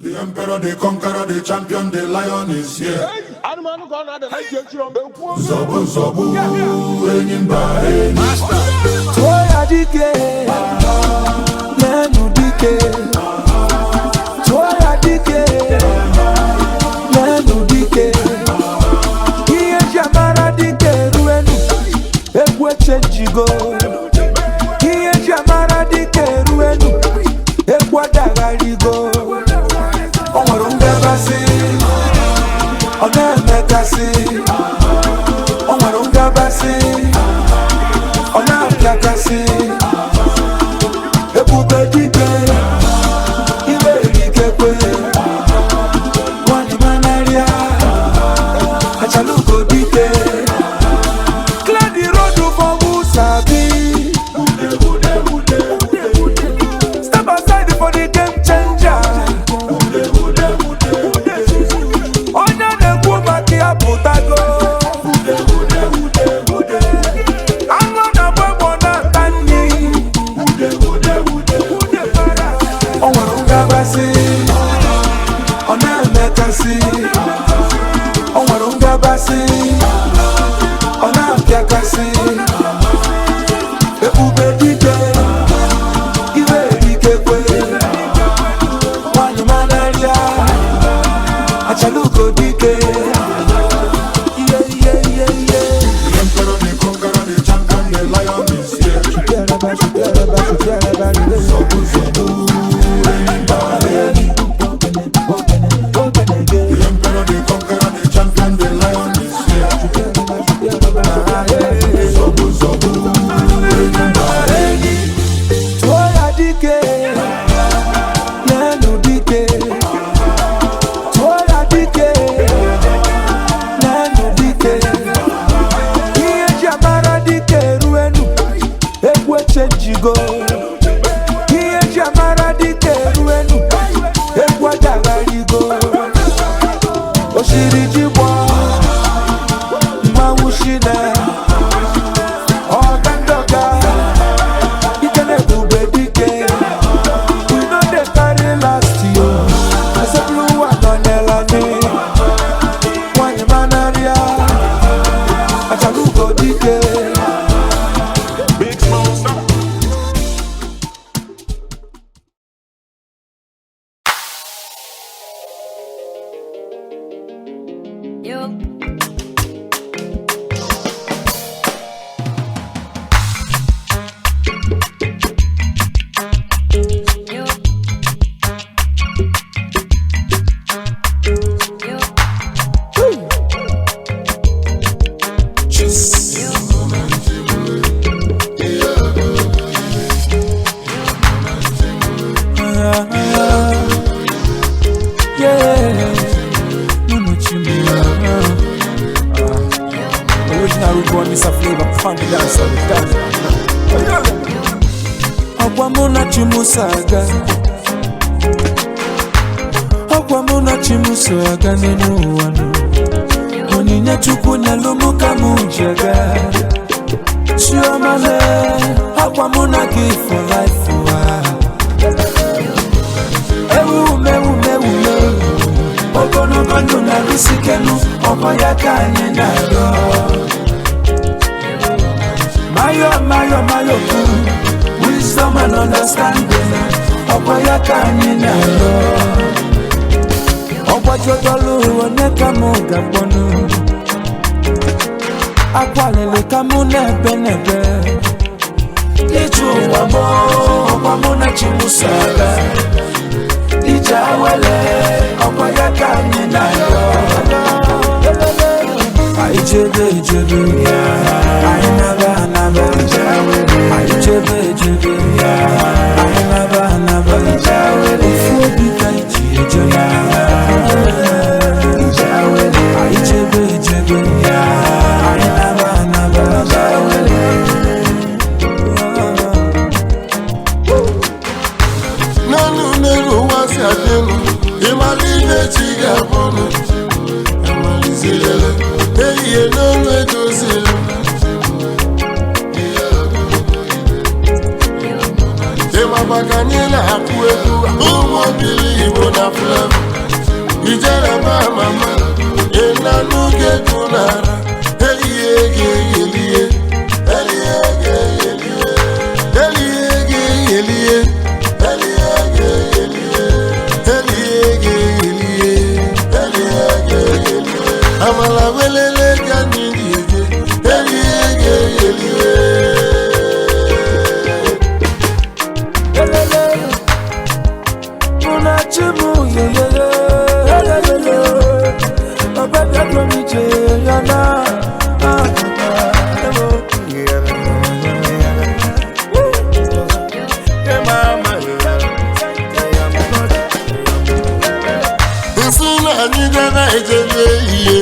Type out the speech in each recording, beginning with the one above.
The emperor, the conqueror, the champion, the lion is here. Zobu, zobu, enyi mba enyi. Tụọ dike, lenu dike. Tụọ ya dike, lenu dike. Ihe eji amara dike eruenu, egwu echenjigo. Ihe eji amara dike eruenu, egwu adagharigo. O nwere ngabasị, ọ na-emekasị. O nwere ngabasị, ọ na-apịakasị. Ebube dike, ibe erikekwe. Nwanyị manarịa, achalugo dike. Clear the road for who sabi. Step aside for the game changer. Onye na-ekwu maka ya pụtago. Aṅụ na-agba egbe na-ata nri. O nwere ngabasị, ọ na-emekasị. O nwere ngabasị, ọ na-apịakasị. Ebube dike, ibe erikekwe. Nwanyị manarịa, achalugo dike. Iye iye iye iye. The emperor, the conqueror, the champion, the lion is here. Zobu, zobu, enyi mba enyi. The emperor, the conqueror, the champion, the lion is here. Zobu, zobu, enyi mba enyi. Tụọ ya dike, lenu dike. Tụọ ya dike, lenu dike. Ihe eji amara dike eruenu, egwu echenjigo. Ihe eji amara dike eruenu, egwu adagharigo. Oshiri ji gbọọ, mmanwụ shine, ọga ndọga. Ike na-ebube dike. We no dey carry last yo. Asepụlụ ụwa nọnyere anyị. Nwanyị manarịa, achalugo dike. Big smoke. Yo. Yo. Yo. Yeah. Nunu chimia. Original root boy, Mr. Flavor, funky dancer, dance. Ọkwa mụ na chi m so aga. Ọkwa mụ na chi m so aga n'elu ụwa nụ. Onyinye Chukwu nyelụ mụ ka mụ ji aga. Chioma le, ọkwa mụ na gị for life ụwa. Ewu mewu mewu mewu. Ogologo ndụ na-arụsi kenu, ọkwa ya ka anyị na-arịọ. Mayo mayo mayo kwu, wisdom and understanding, ọkwa ya ka anyị na-arịọ. Ọgbajudolu onye ka mụ ga-akpọnụ. Akwalili ka mụ na-ebe n'ebe. Ije ụwa mụ, ọkwa mụ na chi m so aga. Ije awele, ọkwa ya ka anyị na-arịọ. Anyị chebe echebe, anyị naba anaba. Anyị chebe echebe, anyị naba anaba. Ofu obi ka anyị ji eje Anyị chebe echebe, anyị naba anaba. N'elu n'elu ụwa si adịnụ, ịmala ihe chi ga-abụnụ. Amalizilele, ehihie n'olu edozila. Ịmakwa Ọkwa ka anyị na-akụ egwu ụmụ obili Igbo na Flavor. Ijere ma mama, ịna n'oge egwu nara, elie ga-eyelie, elie ga-eyelie, elie ga-eyelie, elie ga-eyelie, elie ga-eyelie, elie ga-eyelie. Amala welele ka anyị ga-eje, elie ga-eyelie. Elele, Munachimu, yeyeye, elelele, ọbẹ̀bẹ̀ gbọmíjẹ yọ̀nà, ẹ̀wọ̀. Nsị na anyị debe ejebe ihe,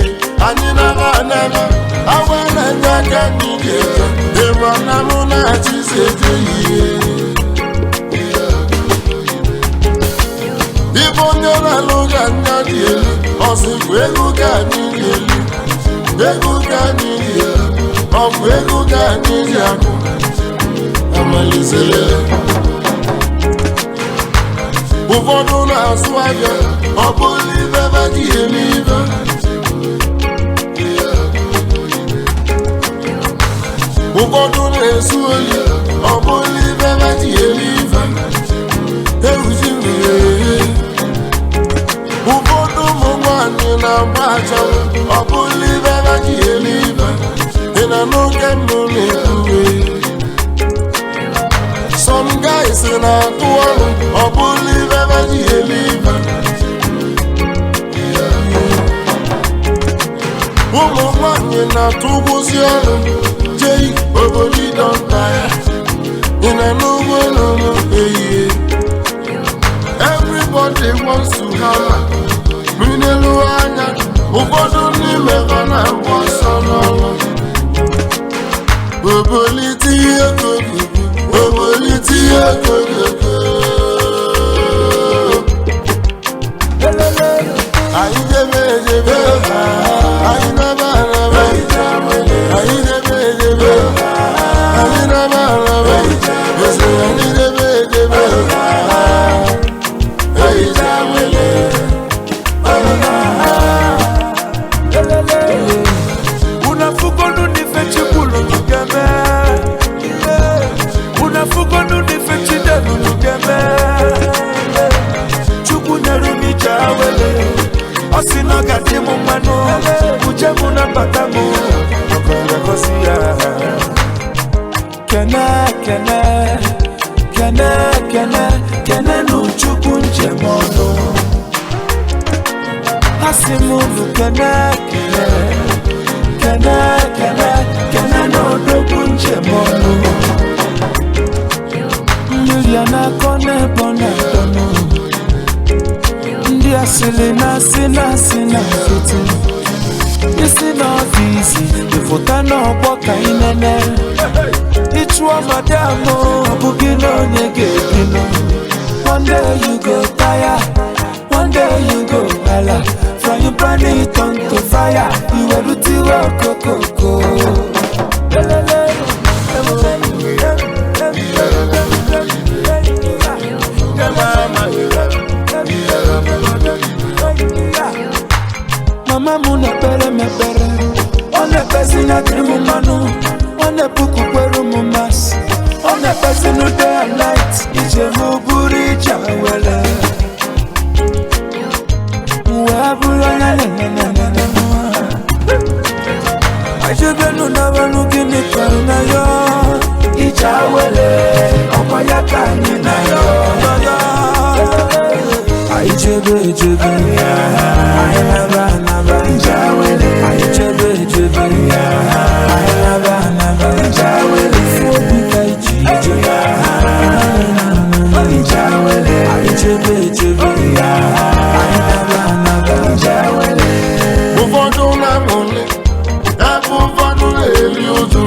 anyị naba anaba, awa na ndị aka anyị ga-eje, ịma na mụ na achịzi eje ihe. Ibe onye na-alụ ga anya dị elu, ọsịkwa ego ka anyị dị elu, ego ka anyị dị elu, ọ bụ ego ka anyị ji akụ, amalizere. Ụfọdụ na-azụ ahịa, ọ bụrụ ibe ba ji eme ibe. Ụfọdụ na-ezu oyi, ọ bụrụ ibe ba ji eme ibe. Ewuji mmiri. Ụfọdụ ụmụ nwanyị na-agba achanwụ, ọ bụrụ ibe ba ji eme ibe. Ị na n'oge mbụ na-ekwuwe. Some guys na-atụ ọrụ, ọ bụrụ ibe ba ji eme ibe. Ụmụ nwanyị na-atụgbuzi ọrụ, jei obodo ịdọnta ya. Ị na n'ugbo n'ụlọ ehihie. Everybody wants to hammer. Mmiri anya, ụfọdụ n'ime ha na-agba ọsọ n'ọrụ. Obolite ihe kogogo, obolite ihe kogogo. Elele, Anyị debe edebe, anyị naba anaba, anyị debe edebe, anyị naba anaba, eze anyị debe edebe, ehicha wele. elele, unafugonu nife chibulu nugeme, unafugonu nife chidelu nugeme, Chukwu nyere m ije awele, ọ sị na ọ ga-adị m mmanụ, uje mụ na mbata mụ, ọkọrọ gosi ya. Kene kene, kene kene, kene nụ Chukwu njem ọnụ. Asị m unu kene kene, kene kene, kene n'odogwu njem ọnụ. Mmiri a na-akọ n'ebe ọ na-adọnụ. Ndị asịrị na-asị na-asị na nkịtị. Isi n'ọfịs ịfụta n'ọgbọ ka ị nene. Ịchụọ madam ọ bụghị na onye ga-ebinụ. One day you go tire, one day you go hala. From your brand turn to fire, iwerutiwe okokoko. Lelele, Mama m na-ekpere m ekpere, ọ na-ekpezi na dịrị m mmanụ, ọ na-ebukukwere m masị, ọ na-ekpezi nu day and night, ije m bụrụ ije were. Wee bụrụ onye na-enenenene. Ajebenu n'abalị gịnị kọrọ na ya? Ije awele, ọkwa ya ka anyị na ya. Anyị chebe echebe, anyị naba anaba. Anyị chebe echebe, anyị naba anaba. Ofu obi ka iji ije. Anyị chebe echebe, anyị naba anaba. Ụfọdụ na-amụlị, ebe ụfọdụ na-eri ụjụ.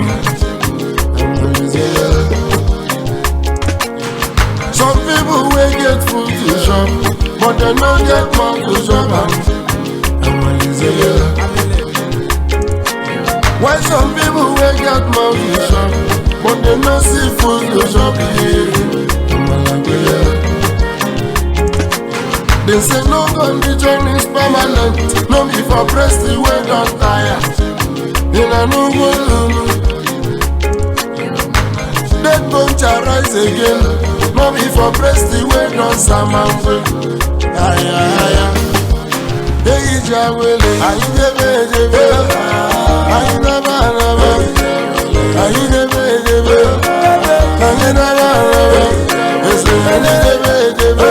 Some people wey get food to chop, but dem no get mouth to chop am. Why some people wey get mouth to chop, but dem no see food to chop? They say no condition is permanent. No be for press the way don tire. In a no go lulu. Dead bone shall rise again. No be for press the way don samamwe. Aya aya. Eyi ji awele. Anyị debe edebe. Anyị naba anaba. Anyị debe edebe. Anyị naba anaba. Ese anyị debe edebe.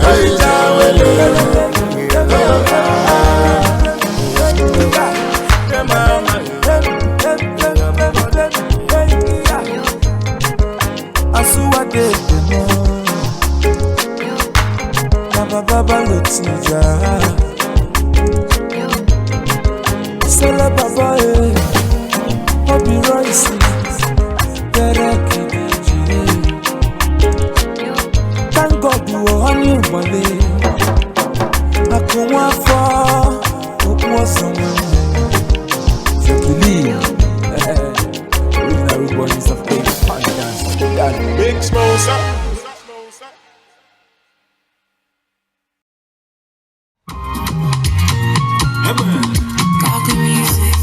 Eyi ji awele. Thank God you were on your money. I could want for Original Rude Boy, Mr. Flavor, Punk Dance, Dance. Big Smosa. Cocky music.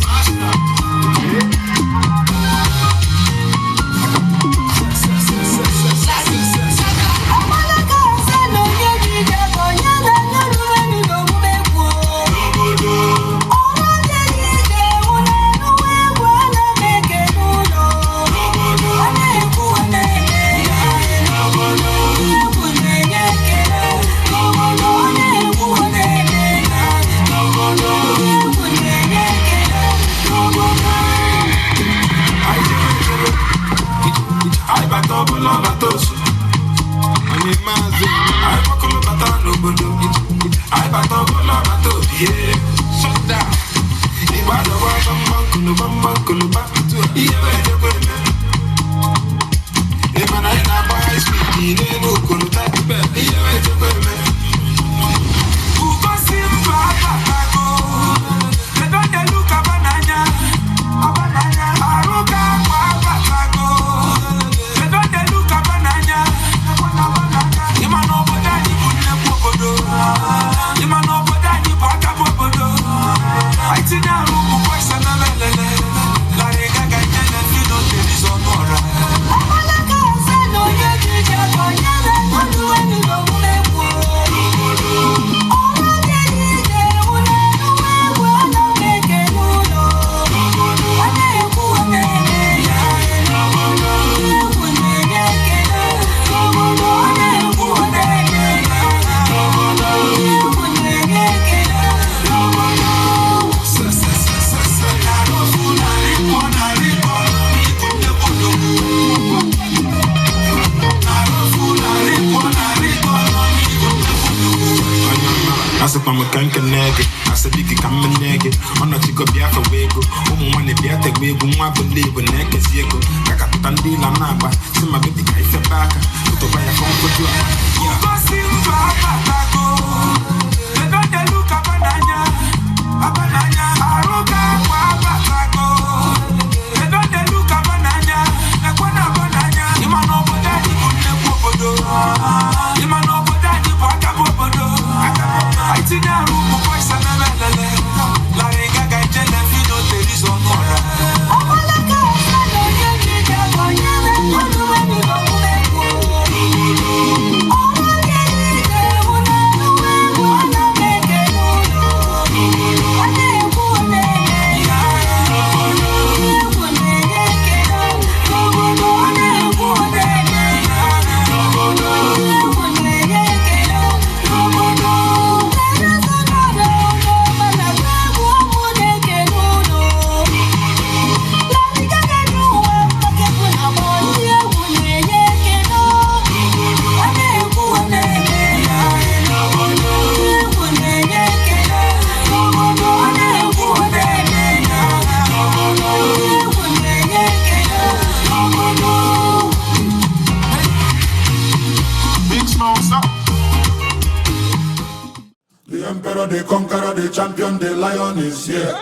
The emperor, the conqueror, the champion, the lion is here.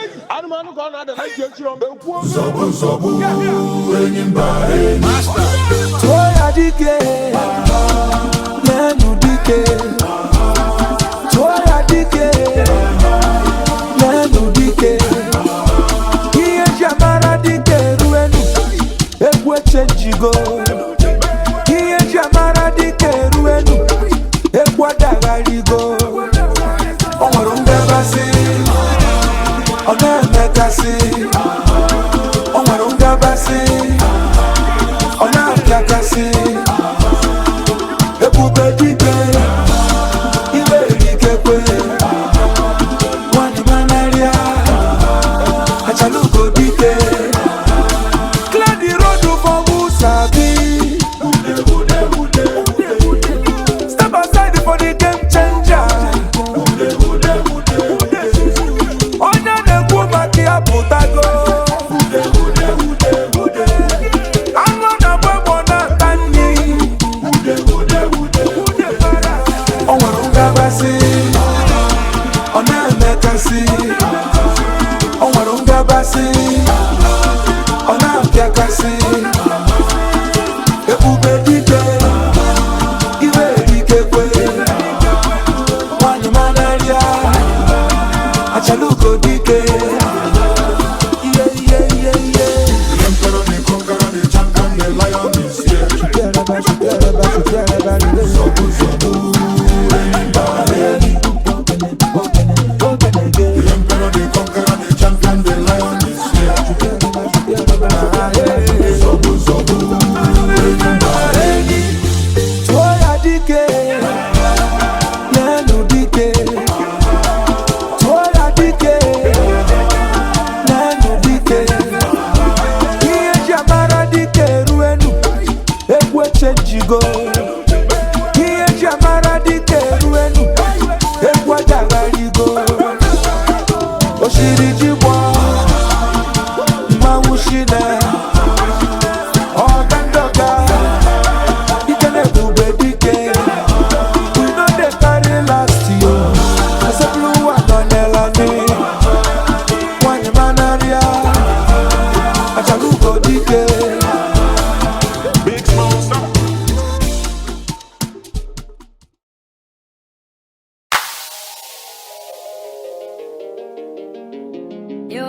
Zobu, zobu, enyi mba enyi. Toya dike, nenu dike. dike, tụọ ya dike, leenụ dike. Ihe eji amara dike eruenu, egwu echenjigo. Ihe eji amara dike eruenu, egwu adagharigo. O nwere ngabasị, ọ na-emekasị. O nwere ngabasị, ọ na-apịakasị. Ebube dike, ibe erikekwe. Nwanyị manarịa, achalugo dike. Clear the road for who sabi. Step aside for the game changer. Onye na-ekwu maka ya pụtago. Anụ na-agba egbe na-ata nri. O nwere ngabasị, ọ na-emekasị. O nwere ngabasị, ọ na-apịakasị. Ebube dike, iwe erikekwe. Nwanyị manarịa, achalugo dike. Iye iye iye iye. The emperor, the conqueror, the champion, the lion is here. Zobu, zobu, enyi. The emperor, the conqueror, the champion, the lion is here. Zobu, zobu, enyi. Tụọ ya dike, leenụ dike. Tụọ ya dike, leenụ dike. Ihe eji amara dike eruenu, egwu echenjigo. Ihe eji amara dike eruenu, egwu adagharigo. Oshiri ji gbọọ, mmanwụ shine, ọga ndọga. Ike na-ebube dike. We no dey carry last yo. Asepụlụwa nọnyere anyị. Nwanyị manarịa, achalugo dike. Big smoke. Yo.